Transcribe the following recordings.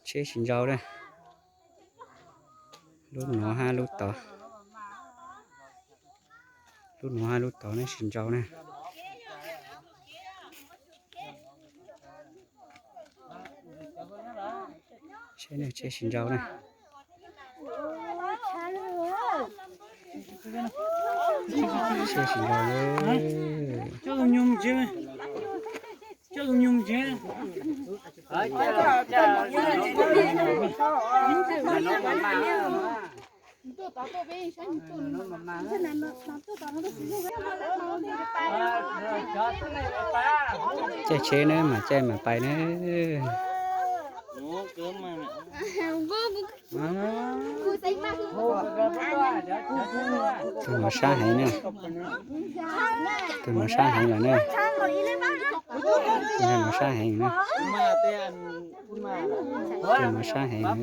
Tsheb tsis ntsau na. Lub nuav hab lub tod, lub nuav hab lub tod ne tsis ntsau na. Tsheb ne tsheb tsis ntsau na. Tsheb tsis ntsau na. Caij tsheb na, mas caij mas pais na. Tus no sab heev na. Tus no sab heev lawm na. Tus no sab heev na. Tus no sab heev na.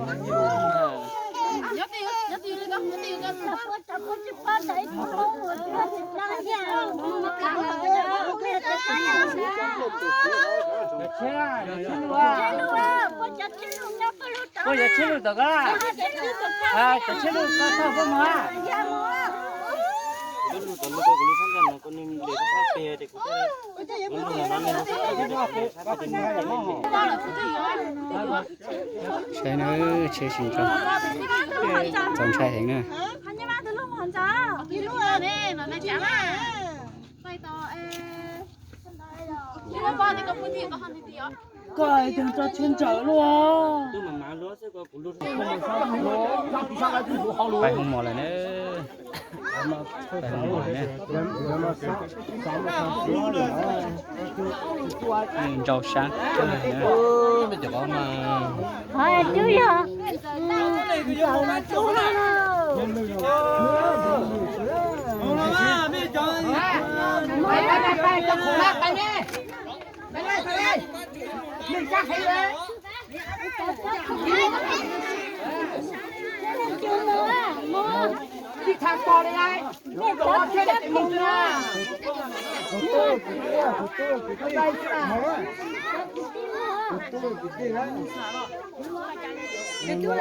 Puab yuav tsheb lug tom ko, cov tsheb lug ko tau puab mus. Saib na, tsheb tsis ntsau, txaus ntshai heev na. Koj tseem tso tsheb ntsawm luaj. Pais hoo mos lawm na. Pais hoo mos lawm na. Ntsau sab kawg na. Tus tub los